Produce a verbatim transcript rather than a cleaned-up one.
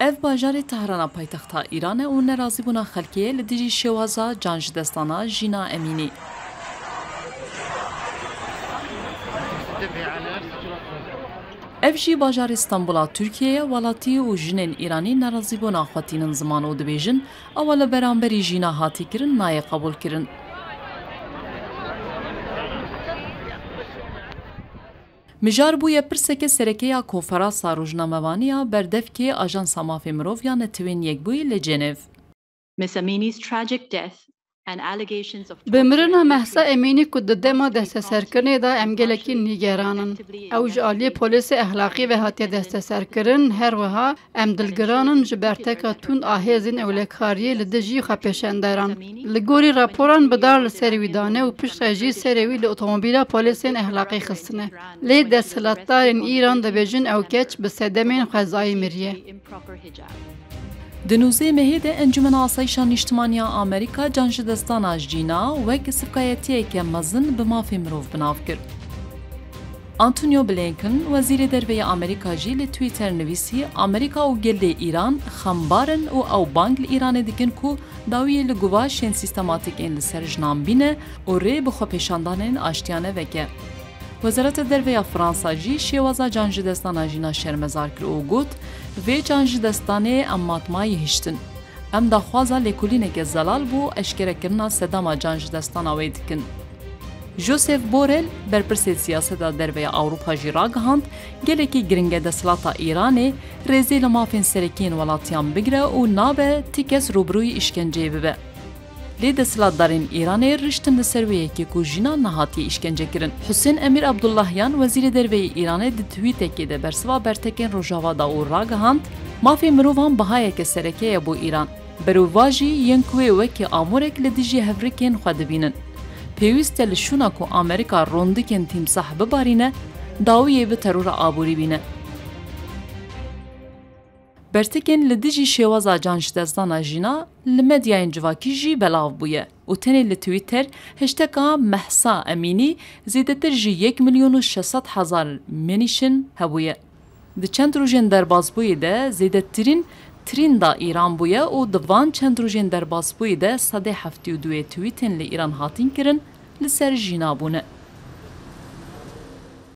Ev bajarê Tehrana paytexta Îran e û nerazîbûna xelkê ye li dijî şêwaza canjidestana Jîna Emînî. Ev jî bajarê Stenbula Tirkiyê ye, welatî û jinên Îranî nerazîbûna xwe tînin ziman û dibêjin, ewa li beramberî Jîna hatî kirin nayê qebûlkirin. Mijar bûye pirseke sereke ya konferansa rojnamevaniya berdevkê Ajansa Mafê Mirov ya Netewên Yekbûyî li Cenev. Miss Amini's tragic death and allegations of Bi mirina Mehsa Emînî ku di dema desteserkirinê de em gelekî nîgeran in. Ew ji aliyê polêsê exlaqî ve hatiye desteserkirin, her wiha em dilgiran in ji berteka tund a hêzên ewlekariyê li dijî xwepêşanderan. Li gorî raporan bi dar li serê wî dane û piştre jî serê wî li otomobîla polêsên exlaqî xistine. Lê desthilatdarên Îran dibêjin ew keç bi sedemên xwezayî miriye. Di nûzdeh mehê de Encûmena Asayîşa Nîştimanî ya Amerîka canjidestana Jîna wek sivkayetiyeke mezin bi mafê mirov bi nav kir. Antonio Blinken, wezîrê derve yê Amerîka jî li Twitter nivîsî, Amerîka û gelê Îran xembar in û ew bang li Îranê dikin ku dawiyê li guvaşên sîstematîk ên li ser jinan bîne û rê bi xwepêşandanên aştiyane veke. Wezareta Derve ya Fransa jî şêwaza canjidestana Jîna şermezar kir û got, vê canjidestanê em matmayî hiştin. Em daxwaza lêkolîneke zelal bo eşkerekirina sedema canjidestana wê dikin. Joseph Borrell, berpirsê siyaseta derve ya Ewropa jî ragihand, gelekî giring e desthilata Îranê rêzê li mafên serekî yên welatiyan bigire û nabe ti kes rûbirûyî îşkenceyê bibe. Lê desthilatdarên Îranê riştin li ser wê yekê ku Jîna nehatiye îşkencekirin. Husên Emîr Abdullahyan, wezîrê derve yê Îranê, di twîtekê de bersiva bertekên Rojava da û ragihand, mafê mirovan bihayeke sereke ye bo Îran. Berovajî yên ku wê wekî amûrek li dijî hevrikên xwe dibînin. Pêwîst e li şûna ku Amerîka rondikên tîmsah bibarîne, dawiyê bi terora aborî bîne. Bertekên li dijî şêwaza canjidestdana Jîna li medyayên civakî jî belav bûye û tenê li Twitter hashtag-a Mehsa Emînî zêdetir ji yek milyon û şeş sed hezar menîşin hebûye. Di çend rojên derbasbûyî de zêdetirîn trînda Îran bûye û di van çend rojên derbasbûyî de sedê heftê û du yê tweetên li Îran hatin kirin li ser Jîna bûne.